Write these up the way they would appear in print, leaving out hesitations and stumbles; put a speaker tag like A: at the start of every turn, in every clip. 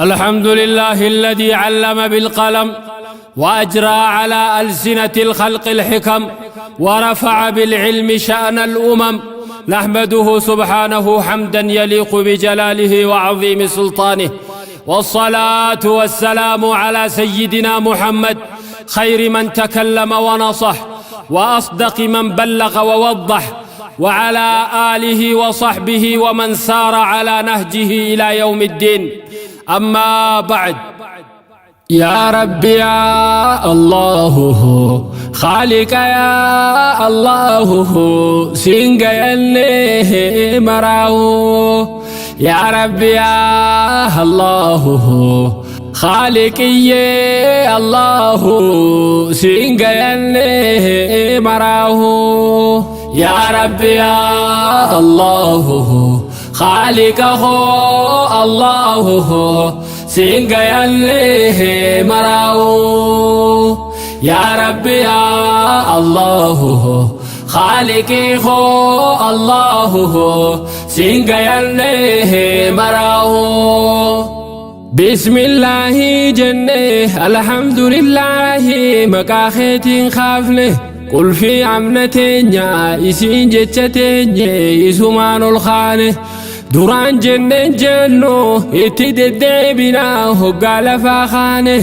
A: الحمد لله الذي علم بالقلم وأجرى على ألسنة الخلق الحكم ورفع بالعلم شأن الأمم. نحمده سبحانه حمدا يليق بجلاله وعظيم سلطانه، والصلاة والسلام على سيدنا محمد خير من تكلم ونصح وأصدق من بلغ ووضح، وعلى آله وصحبه ومن سار على نهجه إلى يوم الدين. أما بعد، يا رب يا الله خالق يا الله سنجيني مراو، يا رب يا الله خالقي الله سنجيني مراو، يا رب يا الله خالقه الله سنجيني مراو، يا رب يا الله خالقه الله سنجيني مراو. بسم الله جنة الحمد لله مكاخيتين خافنه قل في عمنتين يا إسين جتتين يسومان الخانه duraan jenneen jennu itti deddeebinaa hoggaa lafaa kaane,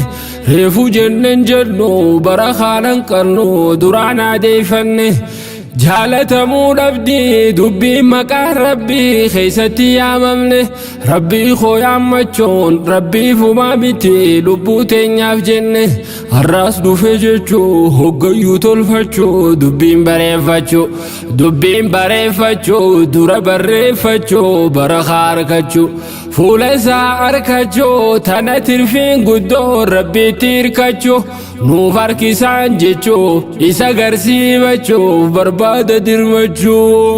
A: reefu jenneen jennu bara kaanan qabnu duraan adeeffanne. Jaalatamuu dhabdii dubbiin maqaan rabbii keessatti yaamamne, rabbii koo yaammachuun rabbii fumaa miti lubbuu teenyaaf jenne. Har'aas dhufe jechuu hoggayyuu tolfachuu dubbiin bareeffachuu, dubbiin bareeffachuu dura barreeffachuu, bara harkachuu fuula isaa arkachuu, tana tirfiin guddoo rabbiitti hirkachuu, nuuf harkisaan jechuu isa garsiifachuuf barbaada dirmachuu,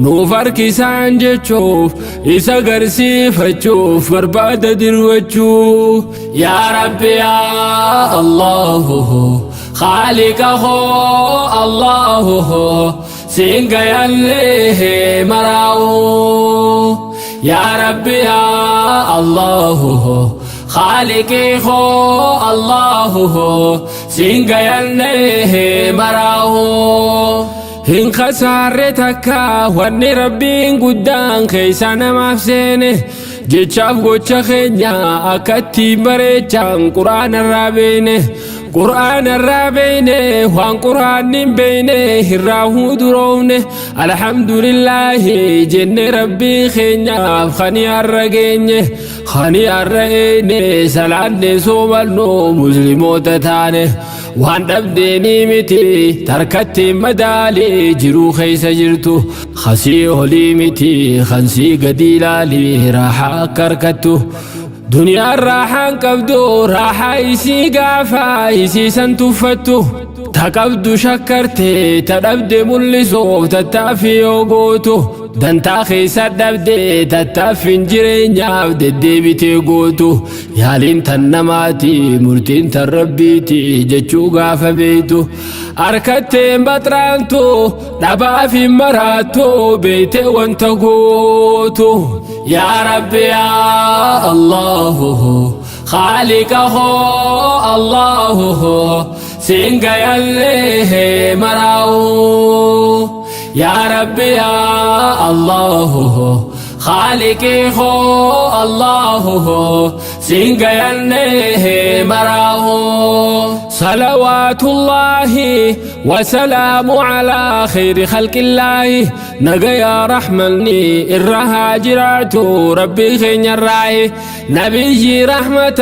A: nuuf harkisaan jechuuf isa garsiifachuuf barbaada dirmachuu. Yaa Rabbi yaa Allahu خالقه الله سنجيني مراو، يا ربي يا الله خالقه الله سنجيني مراو. Hin khasaarre takka wanni rabbiin guddaan keessa namaaf seene, jechaaf gocha keenya akkatti bareechaan quraana irraa beene, quraana irraa beene, waan quraanni hin beene irraa huduroofne. Alhamdulillaahi jenne rabbii keenyaaf kani har'a geenye, kani har'a eene, salaanne soomannu musliimoota taane. Waan dhabdeenii miti tarkatti madaalii jiruu keessa jirtu, khasii olii miti kansii gadi ilaalii raaxaa akka harkattu. Duniyaan raaxaan qabdu raaxaa isii gaafa isii san tuffattu, ta qabdu shakkarte ta dhabde mul'isuuf tattaaffii yoo gootu, dantaa keessa dhabde tattaaffiin jireenyaaf deddeebitee gootu, yaaliin tan namaati murtiin tan rabbiiti jechuu gaafa beeytu, harkatteen baxraantu dhabaaf hin maraattu beeyte wanta gootu. Yaa Rabbi yaa Allahu خالقه الله سنجيني مراو، يا ربي يا الله خالقه الله سنجيني مراو. صلوات الله وسلام على خير خلق الله، نجا يا رحمني الرهاجرات ربي خين الراي، نبي رحمة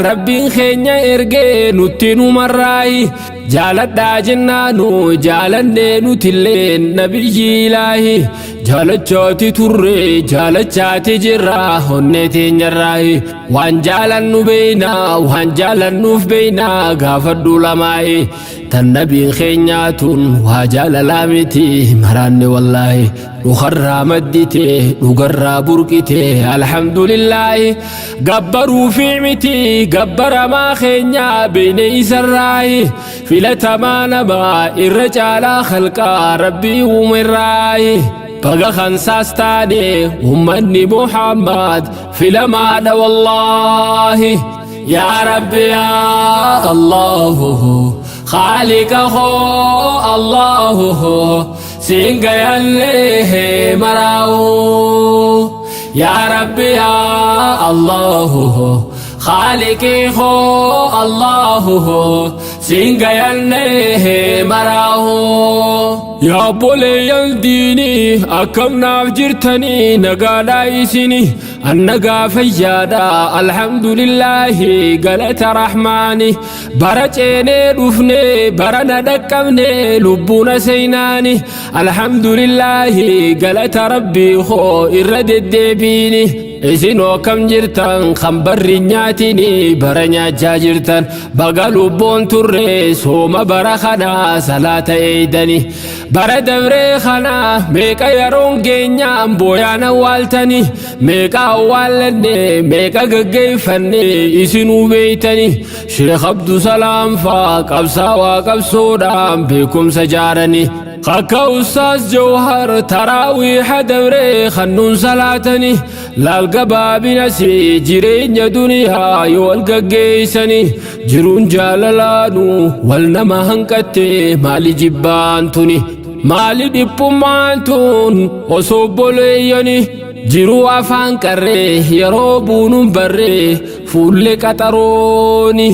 A: ربي خين إرجي نتنو مراي، جالت جنانو جالني نتلين نبي إلهي، jaalachaati turre jaalachaati jirra onnee teenyarraayi, waan jaalannu beeynaa waan jaalannuuf beeynaa gaafadhu lamaayi, tan nabiin keenyaatun waa jaalalaa miti maraanne wallaahi, dhukarraa maddite dhugarraa burqite alhamdulillaahi, gabbaruu fi miti gabbaramaa keenyaa beeyne isarraayi, filatamaa namaa irra caalaa khalqaa rabbii uumerraayi. Baga kansaas taane ummanni Muhammad filamaadha wallaahi. Yaa Rabbi yaa Allahu Khaaliqa koo Allahu siin gayallee maraa'u. Yaa Rabbi yaa Allahu Khaaliqii koo Allahu siin gayallee maraa'u. Yaa obboleeyyan diinii akkam naaf jirtanii nagaadhaa isini annagaa fayyaadha alhamdulillaahi galata rahmaani bara ceenee dhufne bara na dhaqqabne lubbuuna seenaani alhamdulillaahi galata rabbii koo irra deddeebiini. Isinoo akkam jirtan kan barri nyaatini bara nyaachaa jirtan baga lubbuun turre sooma bara kanaa salaata eeydani bara dabree kanaa meeqa yeroon geenyaan booyaan awwaaltani meeqa awwaallanne meeqa gaggeeffanne isinuu beeytani Sheekh Abdusalaam faa qabsaawaa qabsoodhaan beekumsa jaarani akka Ustaaz Jawhar taraawiiha dabree kannuun salaatani laal gabaabinasi jireenya duniyaa yoo wal gaggeessani jiruun jaalalaanu wal nama hanqatte maali jibbaan tuni maali dhiphummaan tun osoo obboleeyyani jiruu afaan qarree yeroo buunuun barree fuullee qaxarooni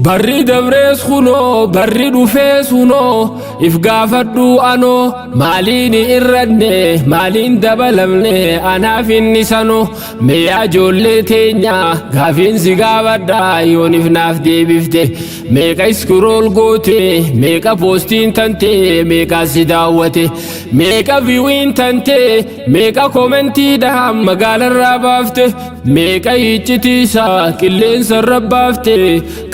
A: barri dabrees kunoo barri dhufees kunoo if gaafadhu anoo maaliin irranne maaliin dabalamne anaaf inni sanoo meeyaa ijoollee teenya gaafiin si gaafadha yoonif naaf deebifte meeqa iskirool goote meeqa poostiin tante meeqa si daawwate meeqa viiwiin tante meeqa koomentiidhaan magaalarraa baafte meeqa iccitiisaa qilleensarra baafte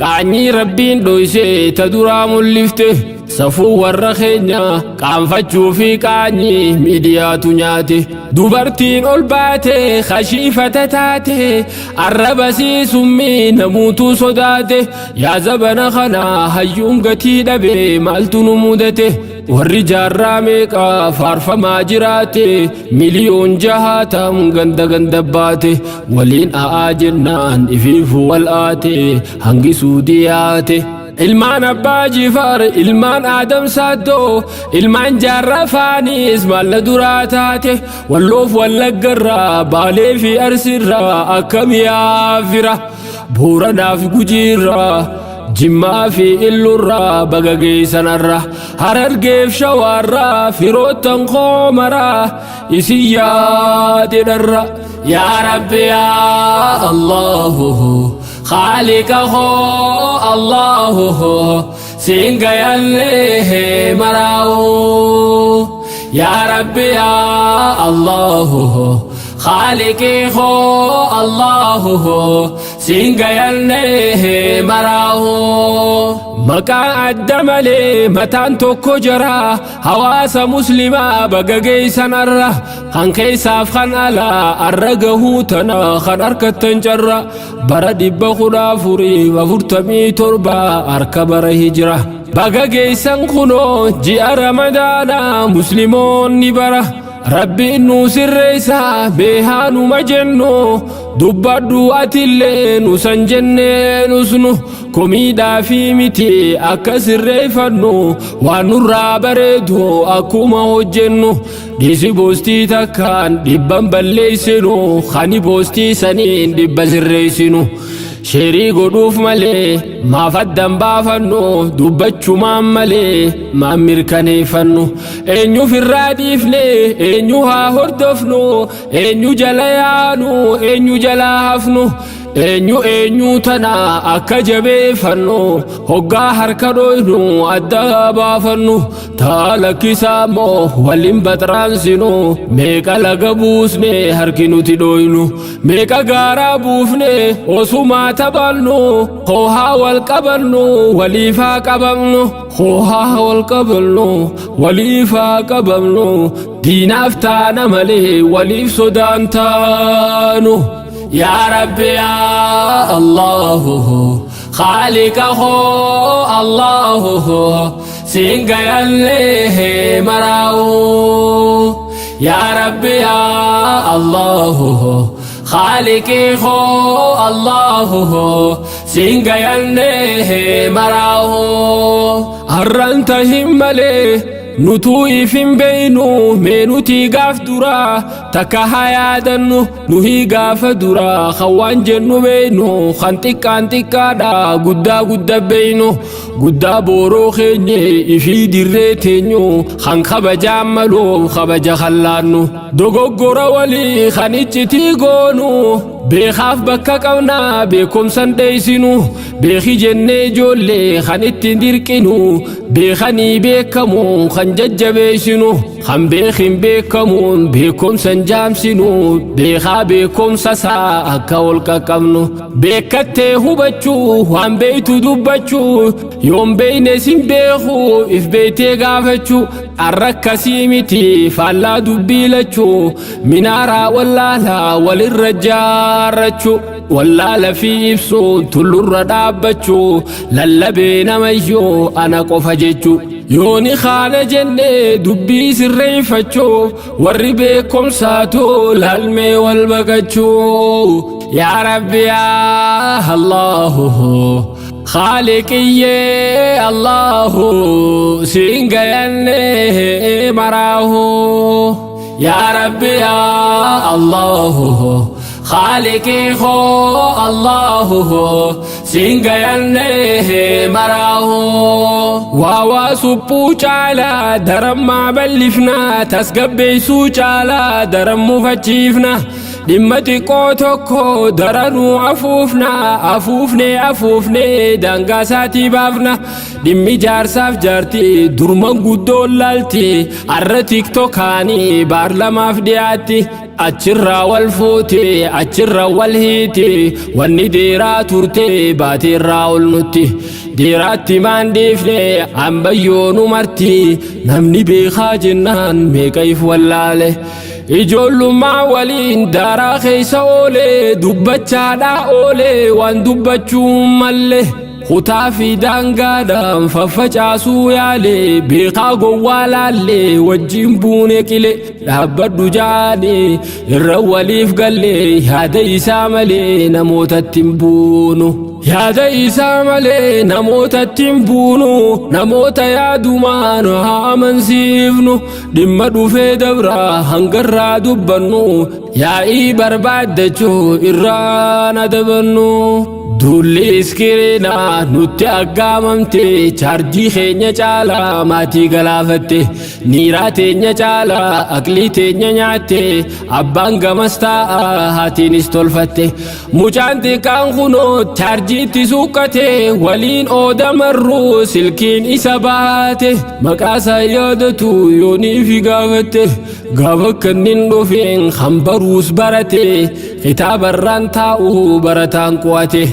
A: qaanyii rabbiin dhoyse ta duraa mul'ifte safuu warra keenya qaanfachuu fi qaanyii miidiyaatu nyaate dubartiin ol baate kashiifata taate arraba summii namuutu sodaate yaa zabana kana hayyuun gatii dhabe maaltu nu mudate warri jaarraa meeqa faarfamaa jiraate miliyoon jahaatam ganda ganda baate waliin a'aa jennaan ifiifu wal aate hangisuu diyaate. Ilmaan abbaa jifaar ilmaan aadam saaddoo ilmaan jaarraa faanis maalla duraa taate walloof wallaggarraa baalee fi arsiirraa akkam yaafira booranaaf gujiirraa jimmaa fi illurraa baga geessanarra harargeef shawaarraa firoottan koomaraa isin yaadedharra. Yaa Rabbi yaa Allahu Khaaliqa koo Allahu siin gayallee maraa'u. Yaa Rabbi yaa Allahu Khaaliqii koo Allahu siin gayallee maraa'u. Maqaa adda malee mataan tokko jara hawaasa muslimaa baga geessanarra kan keessaaf kan alaa arra gahuu tana kan harkattan carra bara 1447 harka bara hijira baga geessan kunoo ji'a ramadaanaa musliimoonni bara rabbiin nu sirreessa beehaanuma jennu dubbadhu atillee nu san jennee nusnu komiidhaa fi miti akka sirreeffannu waan nurraa bareedu akkuma hojjennu dhiisi boostii takkaan dhibban balleessinu kani boostii saniin dhibba sirreessinu sheerii godhuuf malee maaf addan baafannu dubbachumaan malee maan mirkaneeffannu eenyuuf irraa dhiifne eenyu haa hordofnu eenyu jala yaanu eenyu jala hafnu eenyu eenyu tana akka jabeeffannu hoggaa harka dhoynu adda baafannu taa lakkisaa immoo waliin baxraansinu meeqa laga buusne harki nuti dhoynu meeqa gaaraa buufne osumaa taphannu hoohaa wal qabannu waliifaa qabamnu hoohaa wal qabannu waliifaa qabamnu diinaaf taana malee waliif sodaan taanu. Yaa Rabbi yaa Allahu Khaaliqa koo Allahu siin gayallee maraa'u. Yaa Rabbi yaa Allahu Khaaliqii koo Allahu siin gayannee maraahu. Har'aan tahin malee nutuu if hin beeynu, mee nutii gaaf duraa takka haa yaadannu. Nuhii gaafa duraa kan waan jennu beeynu, kan xiqqaan xiqqaadha guddaa gudda beeynu, guddaa booroo keenye ifii dirree teenyu, kan kabajaan maluuf kabaja kallaannu, dogoggora walii kan iccitii goonu, beekaaf bakka qabnaa beekumsan dheeysinu, beeki jennee ijoollee kan ittiin dirqinu, beekanii beekamu kan jajjabeessinu, kan beekin beekamuun beekumsan jaamsinu, beekaa beekumsa isaa akka ol qaqqabnu, beekattee hubachuu waan beeytu dubbachuu, yoon beeyne sin beeku if beeytee gaafachuu. Arra akkasii miti, faallaa dubbii lachuu, minaaraa wallaalaa walirra jaarrachuu, wallaala fi ibsuun tullurra dhaabbachuu, lallabee namayyuu ana qofa jechuu. Yooni kaana jennee dubbii sirreeffachuu, warri beekumsaatu laalmee wal baqachuu. Yaa Rabbi yaa Allahu Khaaliqiyyee Allahu siin gayannee maraahu. Yaa Rabbi yaa Allahu Khaaliqii koo Allahu siin gayannee maraahu. Waa waa suphuu caalaa darammaa bal'ifnaa, tasgabbeessuu caalaa daran mufachiifna, dhimma xiqqoo tokko daranuu afuufna, afuufnee afuufnee daangaa isaatii baafna. Dhimmi jaarsaaf jaartii durman guddoon laalti, arra TikTokaanii baarlamaaf dhiyaatti, achirraa wal fuute achirra wal hiiti. Wanni deeraa turte baateerraa ol nutti deeraatti maan dhiifne ambayyoonu marti. Namni beekaa jennaan meeqa if wallaale, ijoollummaa waliin daaraa keessa oolee, dubbachaadhaa oolee waan dubbachuu malle, kutaa fi daangaadhaan faffacaasuu yaale, beekaa gowwaa laallee wajjin buune qile, dhaabbadhu jaanii irra waliif galle, yaada isaa malee namootatti hin buunu. Yaada isaa malee namootatti hin buunu, namoota yaadumaan haa amansiifnu. Dhimma dhufee dabraa hangarraa dubbannu, yaa'ii barbaaddachuu irraan adabannu. Duulli iskiriinaa nutti aggaamamte, chaarjii keenya caalaa maatii galaafatte, niiraa teenya caalaa aqlii teenya nyaatte. Abbaan gamas taa'a, haatiinis tolfatte, mucaan xiqqaan kunoo chaarjiitti suuqqate, waliin oodamarruu silkiin isa baate, maqaasaa yaadatu yoonii fi gaafatte. Gaafa kannin dhufeen kan baruus barate, kitaabarraan taa'u barataan qo'ate,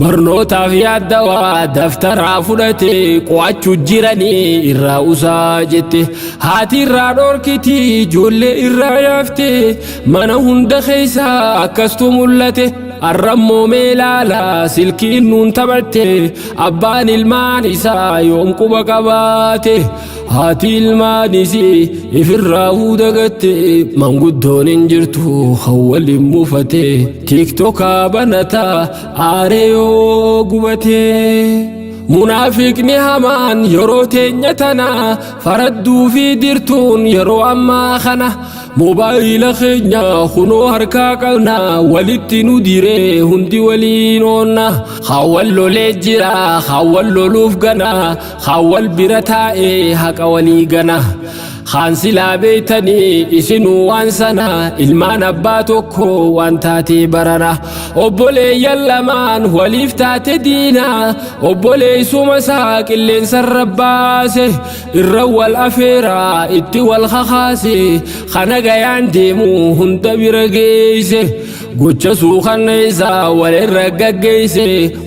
A: barnootaaf yaaddawaa daftaraa fudhate, qo'achuu jiranii irraa usaa jette. Haati irraa dhorkiti, ijoollee irraa yaafte, mana hunda keessaa akkastu mul'ate. Arrammoo meelaala silkiin nuun taphatte, abbaan ilmaan isaa yoom quba qabaate, haati ilmaanis ifirraa dagatte, manguddoon hin jirtu kan waliin muufate, TikTokaa banataa aaree yoo gubate. Munaafiqni hamaan yeroo teenya tana faradduu fi dirtuun yeroo ammaa kana moobaayila keenya kunoo harkaa qabna, walitti nu diree hundi waliin oonna. Haawwan lolee jira, haawwan loluuf gana, haawwan bira taa'ee haqa walii gana. Haan silaa beeytanii isinuu waan sana, ilmaan abbaa tokko waan taatee barana, obboleeyyan lamaan waliif taate diina, obboleessuma isaa qilleensarra baase, irra wal afeeraa itti wal kakaase, kana gayaan deemu hunda bira geeyse, gocha suukanna isaa walirra gaggeeyse,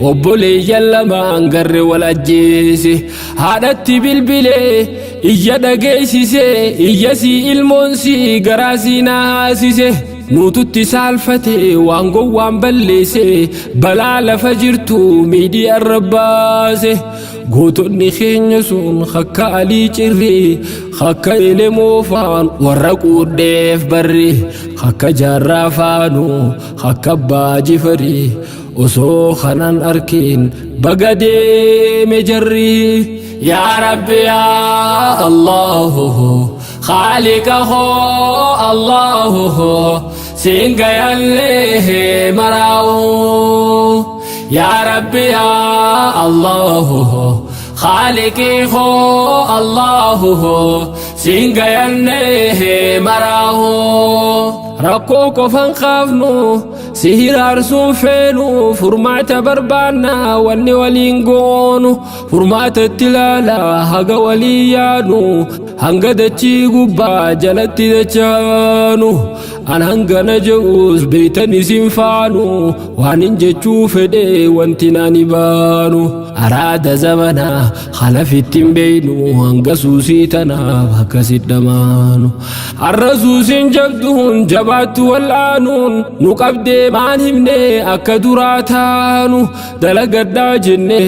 A: obboleeyyan lamaan garre wal ajjeese. Haadhatti bilbilee iyya dhageessise, iyya sii ilmoon sii garaa sii naasise. Nuututti saalfate waan gowwaan balleesse, balaa lafa jirtu miidiyaa irra baase. Gootonni keenya sun akka Alii Cirrii, akka Elemoo faan warra quudheef barri, akka Jaarraa faanu, akka Abbaa Jifarii, osoo kanan arkin baga deeme jarri. Yaa Rabbi yaa Allahu Khaliqa hoo Allahu siin gayallee maraa'u. Yaa Rabbi yaa Allahu Khaliqi hoo Allahu siin gayallee maraa'u. Rakkoo qofan kaafnu, si hiraarsuun feenu, furmaata barbaanna wanni waliin goonu. Furmaata itti ilaala haga walii yaanu, hanga dachii gubbaa jalatti dachaanu. An hangana je'us beeytan isin faanu, waan hin jechuu fedhe wanti nani baanu. Araada zamanaa kalafitti hin beeynu, hanga suusii tanaaf akkasit dhamaanu. Har'a suusiin jabduun jabaattu wal'aanuun nu qabdee maan himne akka duraa taanu. Dalagadhaa jenne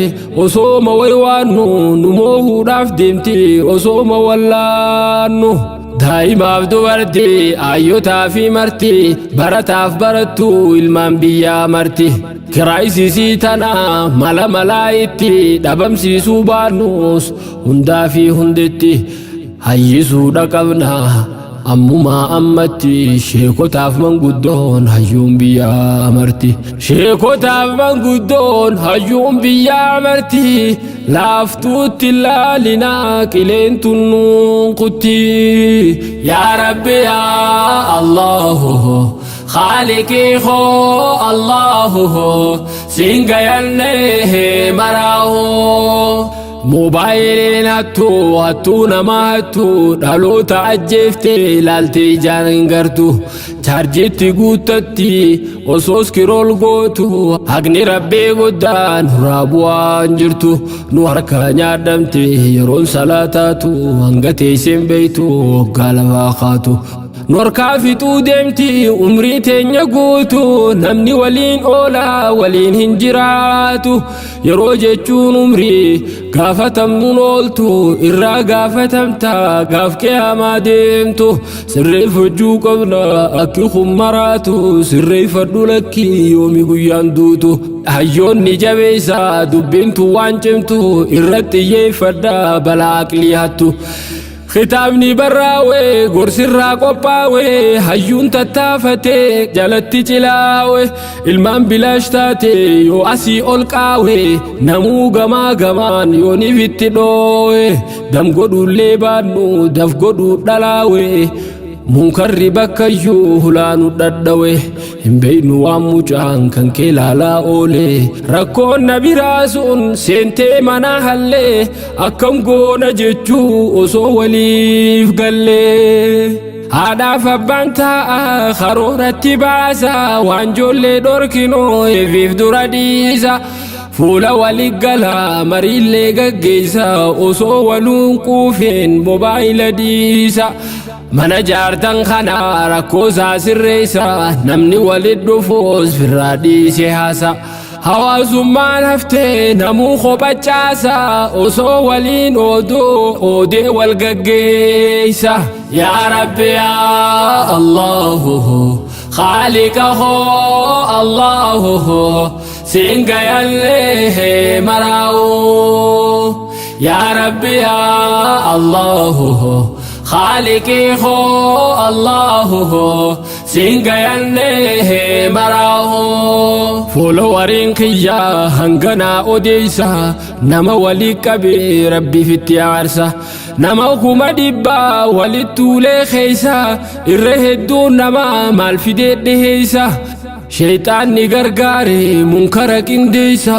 A: osooma waywaannu, nu moohuudhaaf deemti osooma wallaannu. Daa'imaaf dubartii, ayyotaa fi marti, barataaf barattu, ilmaan biyyaa marti. Kiraayisisii tana mala malaa itti dhabamsiisuu baannus, hundaa fi hundetti hayyisuudha qabna. Ammumaa ammatti sheekotaaf manguddoon hayyuun biyyaa marti. Sheekotaaf manguddoon hayyuun biyyaa marti. Laaftuutti laalinaa qileen tunnuun kutti. Yaa Rabbi yaa Allahu Khaliqii hoo Allahu siin gayallee maraa'u. Moobaayiliin hattuu, hattuu nama hattuu, dhaloota ajjeeftee ilaaltee ijaan hin gartu. Chaarjiitti guuttatti osoo scroll gootu, haqni Rabbii guddaan nurraa bu'aan jirtu. Nu harkaa nyaadhamte yeroon salaataatu, hanga teesseen beeytu waggaa lafaa kaatu. Nu harkaa fixuu deemti umrii teenya guutu, namni waliin oolaa waliin hin jiraatu. Yeroo jechuun umrii gaafatamnuun ooltu, irraa gaafatamta gaaf qiyaamaa deemtu. Sirreeffachuu qabna akki kun maraatu, sirreeffadhu lakkii yoomi guyyaan duutu. Hayyoonni jabeessa dubbintu waan cimtu, irratti xiyyeeffadha balaa aqlii hattu. Kitaabni barraa'e gorsirraa qophaa'e, hayyuun tattaafatee jalatti cilaawe. Ilmaan bilaash taate yoo asii ol qaawe, namuu gamaa gamaan yooniif itti dhoowe. Dam godhuullee baannu daf godhuu dhalaawe, munkarri bakkayyuu hulaanu dhadhawe. Hin beeynu waan mucaan kan kee laalaa oole, rakkoon na biraa sun seentee mana hallee, akkam goona jechuu osoo waliif gallee. Haadhaaf abbaan taa'a karooratti baasa, waan ijoollee dhorkinoo eefiif dura dhiisa. Fuula walii gala mariillee gaggeessa, osoo waluun quufeen mobaayila dhiisa. Mana jaartan kana rakkoo isaa sirreessa, namni walit dhufuus firraa dhiise haasa. Hawaasummaan haftee namuu kophachaasa, osoo waliin ooduu oodee wal gaggeessa. Yaa Rabbi yaa Allahu Khaliqa hoo Allahu siin gayallee maraa'u. Yaa Rabbi yaa Allahu Khaliqii hoo Allahu siin gayallee maraa'u. Followeriin kiyyaa hanganaa odeessa, nama walii qabee Rabbiif itti aarsa. Nama 100,000 walitti tuulee keessa, irra hedduun nama maal fidee dhiheessa. Sheexaanni gargaare munkara qindeessa,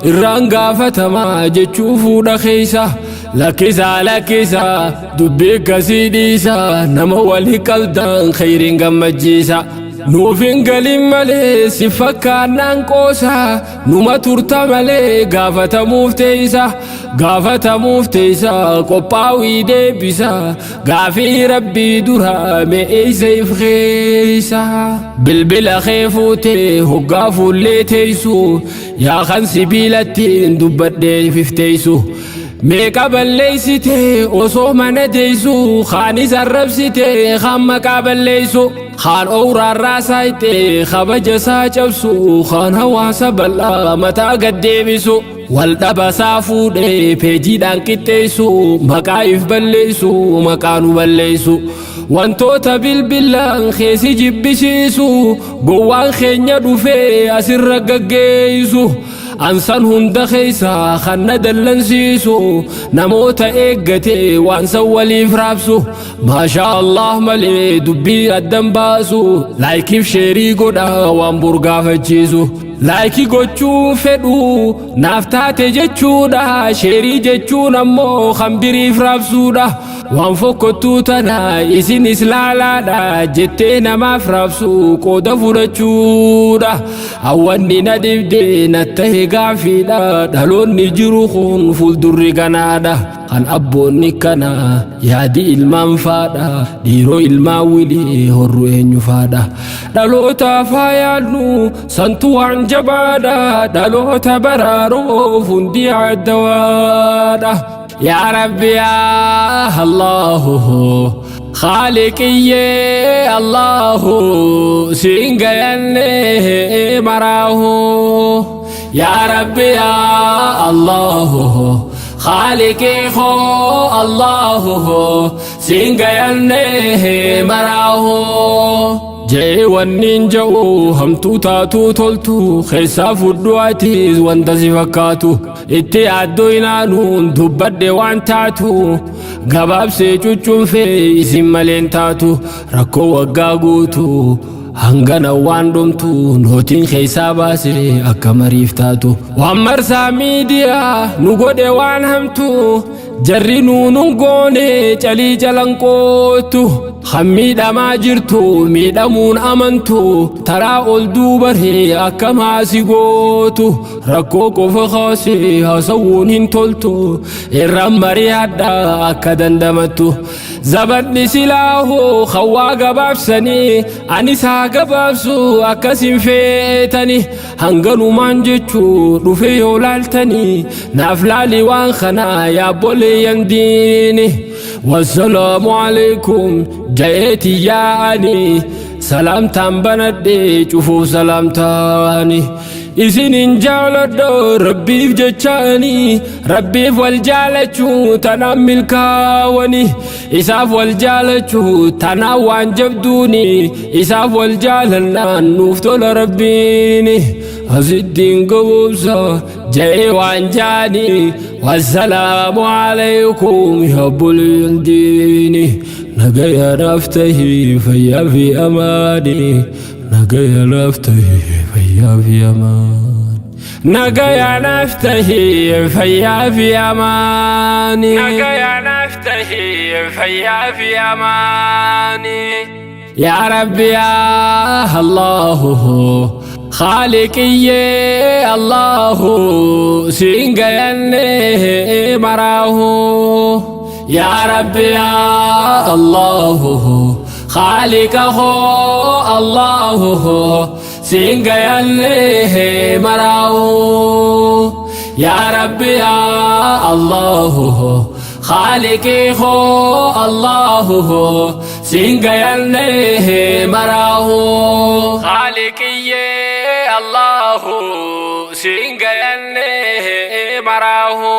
A: irraan gaafatamaa jechuu fuudha keessa. Lakkisaa, lakkisaa, dubbii akkasii dhiisa, nama walii qabdan khayriin gammachiisa. Nuuf hin galin malee si fakkaannaan qoosa, numa turta malee gaafatamuuf teessa, gaafatamuuf teessa, qophaa'ii deebisa gaafii rabbii dura me'eessa if keessa. Bilbila kee fuutee hoggaa fuullee teessu, yaa kan sibiilattiin dubbadhee ifteessu. Meeqa balleessite osoo mana teessu, kaanis arrabsite, kaan maqaa balleessu, kaan owraarraa saayite kabaja isaa cabsu, kaan hawaasa bal'aa mataa gad deebisu, wal dhabasaa fuudhee peejiidhaan qixxeessu, maqaa if balleessu, maqaa nu balleessu. Wantoota bilbilaan keessi jibbisiisu gowwaan keenya dhufee asirra gaggeessu. Ansan hunda keessa kan na dallansiisu namoota eeggate waan san waliif raabsu, maashaa Allah malee dubbii addan baasu, like iif share godha waan burgaafachiisu. Like gochuu fedhu naaf taate jechuudha, share jechuun ammoo kan biriif raabsuudha. Waan fokkottuu tana isinis laalaadha jettee namaaf raabsu qooda fudhachuudha. Hawwanni na dhibde na tahe gaafiidha, dhaloonni jiru kun fuuldurri ganaadha. Kan abboonni kana yaadi ilmaan faadha, dhiiroo ilmaan wilii horru eenyu faadha. Dhalootaaf haa yaadnu, santu waan jabaadha, dhaloota baraaruuf hundi addawaadha. Yaa Rabbi, yaa Allahu, Khaaliqiyyee Allahu, siin gayanne maraahu. Yaa Rabbi, yaa Allahu, Khaaliqii koo Allahu, siin gayanne maraahu. Jee wanniin ja'u hamtuu taatuu toltu keessaa fudhu, atiis wanta si fakkaatu itti yaaddoo inaanuun dubbadhe waan taatu gabaabsee cuccunfee isin maleen taatu. Rakkoo waggaa guutu hangana waan dhumtu nootiin keessaa baase akka mariif taatu. Waan marsaa miidiyaa nu godhe waan hamtu jarri nuunun goone calii calanqootu, kan miidhamaa jirtu miidhamuun amantu, taraa ol duubaree akka maasi gootu. Rakkoo qofa kaasee haasawuun hin toltu, irraan mari'adha akka dandamattu. Zabanni silaahoo hawaa gabaabsanii anis haa gabaabsu akkasin feetani, hanganumaan jechuu dhufe yoo laaltanii naaf laali waan kanaa yaabboleeyyan diini. Wassalaamu alaikum jayeeti yaa'ani, salaamtaan banadhe cufuuf salaamtaani. Isinin jaaladha rabbiif jechaani, rabbiif wal jaalachuu tanaan milkaawani, isaaf wal jaalachuu tanaan waan jabduuni, isaaf wal jaalannaan nuuf tola rabbiini. Asittiin gaboobsa ja'ee waan jaani. Wassalaamu alaykum yaabboleeyyan diini, nagaya naaf tahii fayyaa fi amaani, nagaya naaf tahii fayyaa fi amaani, nagaya naaf tahii fayyaa fi amaani, nagaya naaf tahii fayyaa fi amaani. Yaa Rabbi, yaa Allahu, Khaaliqiyyee Allahu, siin gayanne maraahu. Yaa Rabbi, yaa Allahu, Khaaliqa koo Allahu, siin gayanne maraahu. Yaa Rabbi, yaa Allahu, Khaaliqii koo Allahu, siin gayanne maraahu. Khaaliqiyyee Allahu, siin gayanne maraahu.